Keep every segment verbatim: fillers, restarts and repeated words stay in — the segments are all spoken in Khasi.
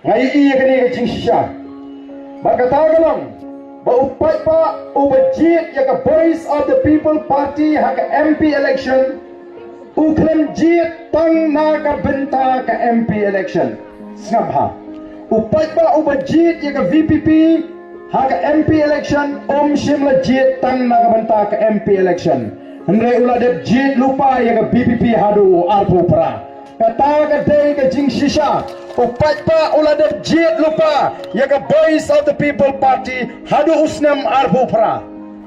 Nga ïohi ïa kane ka jingshisha. Bad kata ka long ba u paidbah uba jied ïa ka Voice of the People Party ha ka M P election u khlem jied tang na ka bynta ka M P election. Sngap bha. U paidbah uba jied ïa ka V P P ha ka M P election um shym la jied tang na ka bynta ka M P election. Hynrei u la dep jied lypa ïa ka V P P haduh u arphew phra. Kata ka dei ka jingshisha. U paidbah u la dep jied lypa ïa ka Voice of the People Party haduh u snem arphew phra.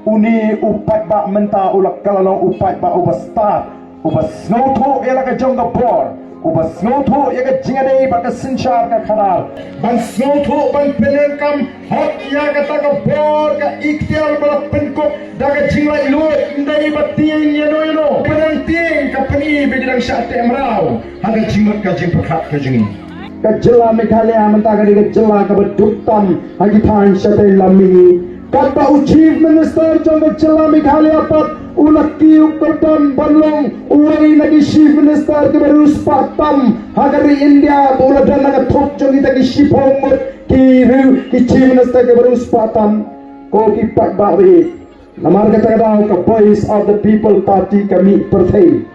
Une u paidbah mynta u la kylla long u paidbah uba stad, uba sngewthuh ïa la ka jong ka bor, uba sngewthuh ïa ka jingïadei bad ka synshar ka khadar, ban sngewthuh ban pyndonkam hok ïa kata ka bor ka ikhtiar ba la pynkup da ka jinglaitluid, ym dei ba tieng ïano ïano. Ba dang tieng ka pyni ba ki dang shah teh mraw ha ka jingmut ka jingpyrkhat ka jong ngi. Ka jylla Meghalaya mynta ka dei ka jylla kaba duk tam ha ki thaiñ shatei lam mihngi. Katba u Chief Minister jong ka jylla Meghalaya pat u la kiew kyrdan ban long uwei na ki Chief Minister kiba riewspah tam ha ka ri India, ba u la don ha ka thup jong kita ki shiphew ngut ki riew ki Chief Minister kiba riewspah tam. Ko ki paidbah ba ïeit, namar kata ka daw ka Voice of the People Party ka mih pyrthei.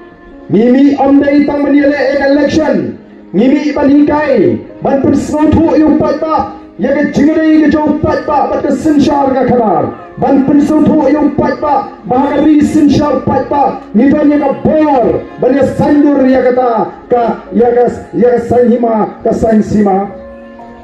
Ngi mih ym dei tang ban ïaleh ïa ka election. Ngi mih ban hikai, ban pynsngewthuh ïa u paidbah ïa ka jingïadei ka jong u paidbah bad ka synshar ka khadar. Ban pynsngewthuh ïa u paidbah ba ha ka ri synshar paidbah ngi don ïa ka bor ban ïasaiñdur ïa kata ka, ïa ka, ïa ka saiñ hima, ka saiñ sima.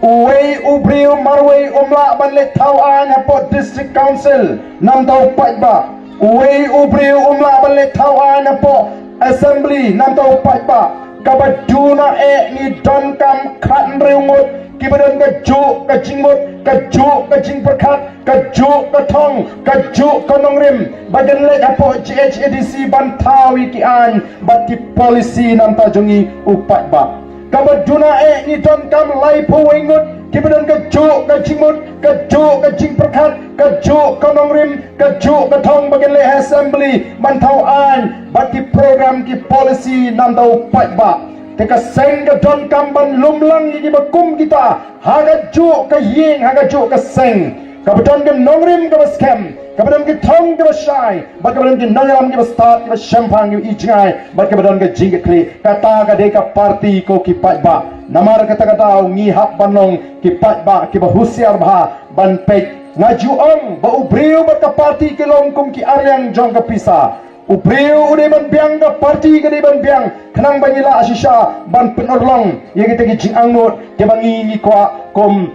Uwei u briew marwei um lah ban leit thaw aiñ hapoh District Council namar u paidbah. Uwei u briew um lah ban leit thaw aiñ hapoh Assembly namar u paidbah. Kaba duna eh ngi donkam khathynriew ngut kiba don kajuh ka jingmut, kajuh ka jingpyrkhat, kajuh ka thong, kajuh ka nongrim ba kin leit hapoh J H A D C ban thaw ïa ki aiñ bad ki policy namar jong ngi u paidbah. Kaba duna eh ngi donkam laiphew wei ngut kiba don kajuh ka jingmut, kajuh ka jingpyrkhat, kajuh ka nongrim, kajuh ka thong ba kin leit ha Assembly ban thaw aiñ bad ki program ki policy namar u paidbah. Te ka seng ka donkam ban lumlang ïa kiba kum kita ha kajuh ka ïing, ha kajuh ka seng. Kaba don ka nongrim kaba skhem, kaba don ka thong kaba shai, bad kaba don ka nongïalam kaba stad, kaba shemphang, kaba ïeit jngai, bad kaba don ka jingkitkhlieh. Kata ka dei ka party ko ki paidbah. Namar kata ka daw ngi hap ban long ki paidbah kiba husiar bha ban peit. Nga ju ong ba u briew bad ka party ki long kum ki arliang jong ka pisa. U briew u dei ban biang, ka party ka dei ban biang, khnang ba ngi lah shisha ban pynurlong ïa kita ki jingangnud kiba ngi ngi kwah kum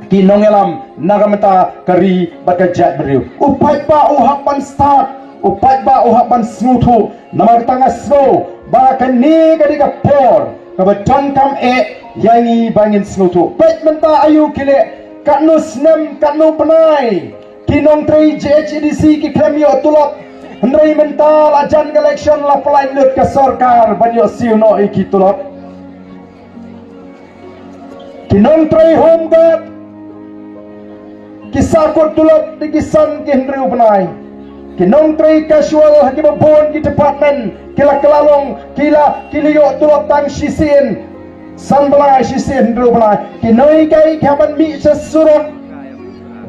ki nongïalam na ka bynta ka ri bad ka jaitbynriew. U paidbah u hap ban stad, u paidbah u hap ban sngewthuh. Namar kata nga sngew ba kane ka dei ka por kaba donkam eh ïa ngi ba ngin sngewthuh. Peit mynta aïu ki leh, katno snem, katno bnai ki nongtrei J H A D C ki khlem ïoh tulop. Hynrei mynta la jan ka election la pyllait lut ka sorkar ban ïoh siew noh ïa ki tulop. Ki nongtrei home guard ki sahkut tulop da ki san ki hynriew bnai. Ki nongtrei casual ha kiba bun ki department ki la kylla long, ki la, ki la ïoh tulop tang shisien san bnai, shisien hynriew bnai. Ki nonghikai ki hap ban mih sha surok.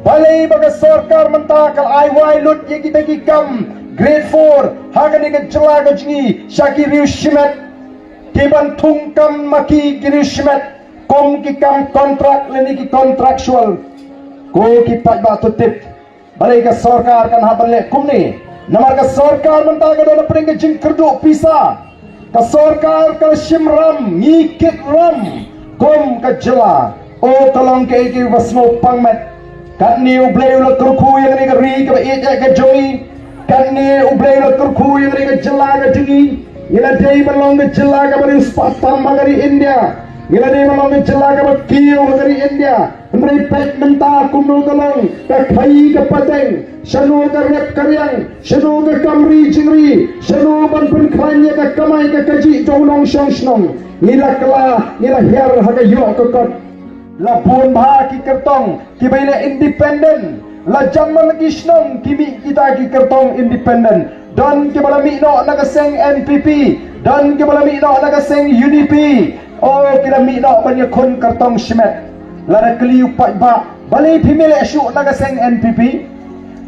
Balei ba ka sorkar mynta ka la ai wai lut ïa kita ki kam grade four ha kane ka jylla ka jong ngi sha ki riew shimet, ki ban thung kam ma ki, ki riew shimet, kum ki kam contract lane ki contractual. Ko ki paidbah, to tip balei ka sorkar kan hap ban leh kumne. Namar ka sorkar mynta ka don hapdeng ka jingkyrduh pisa. Ka sorkar ka la shim ram, ngi kit ram kum ka jylla. O, ka long kaei kaei ba sngewpang met. Katne U Blei u la kyrkhu ïa kane ka ri kaba ïeit ka jong ngi. Katne U Blei u la kyrkhu ïa kane ka jylla ka jong ngi. Ngi la dei ban long ka jylla kaba riewspah tam ha ka ri India. Ngi la dei ban long ka jylla kaba kiew ha ka ri India. Hynrei peit mynta kumno ka long, ka khaii ka pateng, shano ka rep ka riang, shano ka kam ri jingri, shano ban pynkhlaiñ ïa ka kamai ka kajih jong u nongshong shnong. Ngi la kylla, ngi la hiar ha ka ïoh ka kot. La bun bha ki kyrtong kiba ïaleh independent. La jan man la ki shnong ki mih kita ki kyrtong independent. Don kiba la mih noh na ka seng N P P, don kiba la mih noh na ka seng U D P, O ki la mih noh ban ïakhun kyrtong shimet. La da kylli u paidbah, balei phi mih leh shuh na ka seng N P P?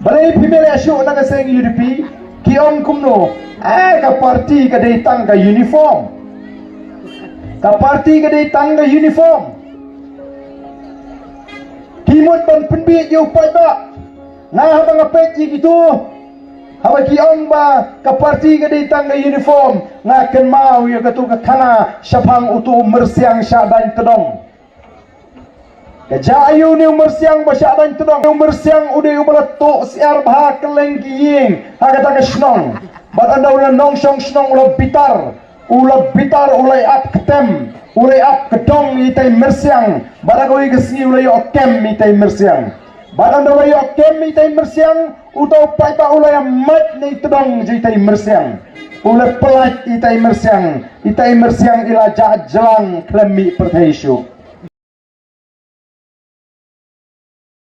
Balei phi mih leh shuh na ka seng U D P? Ki ong kumno? Eh, ka party ka dei tang ka uniform. Ka party ka dei tang ka uniform. Ki mut ban pynbiej ïa u paidbah. Nga haba nga peit ïa kito, haba ki ong ba ka party ka dei tang ka uniform, nga kynmaw ïa kato ka khana shaphang uto u myrsiang shah daiñ tdong. Ka jia aïu une u myrsiang ba shah daiñ tdong? U myrsiang u dei uba la tuh syiar bha kylleng ki ïing ha kata ka shnong. Bad ynda u la nongshong shnong u la bitar, u la bitar, u la ïap ktem, u la ïap kdong ïa itai myrsiang. Bad ha kawei ka sngi u la ïoh kem ïa itai myrsiang. Bad ynda u la ïoh kem ïa itai myrsiang, uto u paidbah u la ïamait na i tdong jong itai myrsiang. U la pyllait ïa itai myrsiang. Itai myrsiang i la jah jlang khlem mih pyrthei shuh.